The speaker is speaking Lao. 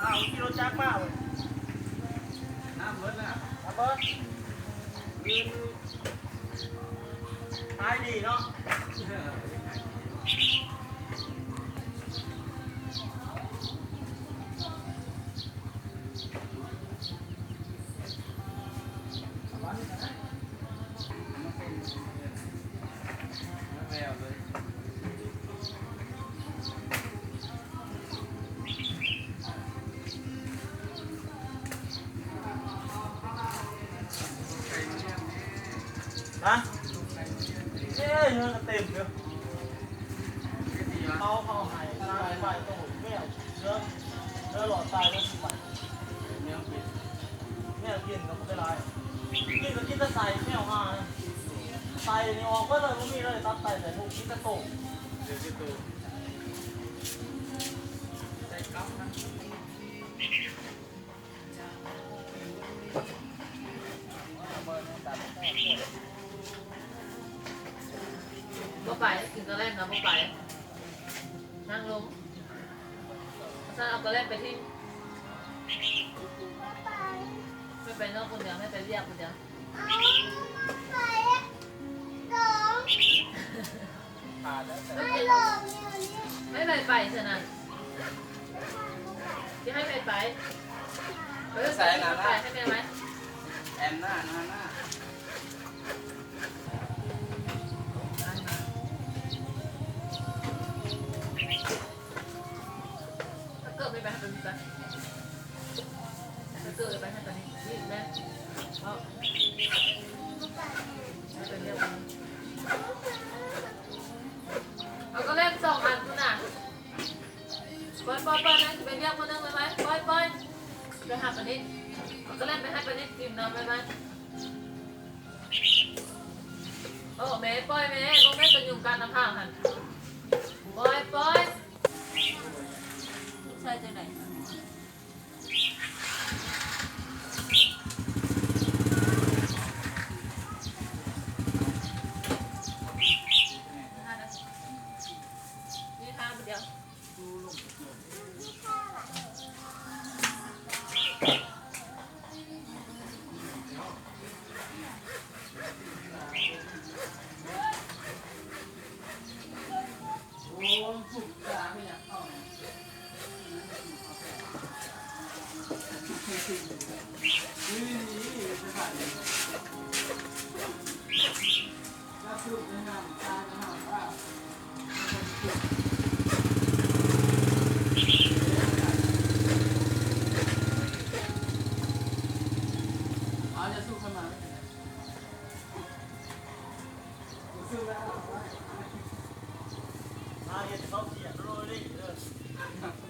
ອ້າວ ຂີ່ລົດຈັກມາເວີ້ຍ ນ້ຳເບິດແລ້ວ ນ້ຳເບິດ ຂາຍດີເນາະ. ຮະ ເອີ ເຮືອນກໍເຕັມຢູ່ ເຂົາ ເຂົາໃຫ້ ໃຫ້ໄປໂຕແມວ ເສືອ ເສືອຫຼອດຕາຍແລ້ວຊິໄປ ແນວກິນ ແນວກິນກໍບໍ່ໄດ້ຫຼາຍ ກິນກໍກິນແຕ່ໄສ້ແມວຫາ ໄຕນີ້ອອກເບິດເລີຍ ບໍ່ມີເລີຍ ຕັບໄຕໃສ່ພຸ້ນ ກິນແຕ່ໂຕ ເຫຼືອແຕ່ໂຕ ໃສ່ກັບນະ. ບໍ່ໄປ ກິນກະແລັມນະ ບໍ່ໄປ ນັ່ງລົງ ຊັ້ນເອົາກະແລັມໄປຖິ້ມ ແມ່ໄປນອກຄົນດຽວ ແມ່ໄປວຽກຄົນດຽວ ໄປ ໄປ ໄປຊະນັ້ນ ຊິໃຫ້ໃຜໄປ ໄປໃສນະ ໄປໃຫ້ແມ່ໄວ້ ແອນນາ ນານາ ເກີບໄປ ໄປໃຫ້ເພິ່ນໄປ ເກີບໄປໃຫ້ຕອນນີ້ ນີ້ແມ່ນ ເອົາ ໃຫ້ເພິ່ນວຽກ ເອົາກະແລັມສອງອັນພຸ້ນນະ ປ່ອຍ ປ່ອຍ ປ່ອຍ ແມ່ຊິໄປວຽກມື້ໜຶ່ງ ໄປ ໄປ ປ່ອຍ ໄປຫາປານິດ ເອົາກະແລັມໄປໃຫ້ປານິດກິນນຳ ໄປ ໄປ ໂອ້ ແມ່ ປ່ອຍແມ່ ເບິ່ງແມ່ຕົວຍຸງກັດໜ້າຜາກຫັ້ນ ປ່ອຍ ປ່ອຍ ໃສ່ຈັ່ງໃດ ນີ້ທາບດຽວ. ມາເຮັດໃຫ້ເຂົາເຄຍດໂລດເລີຍເດີ.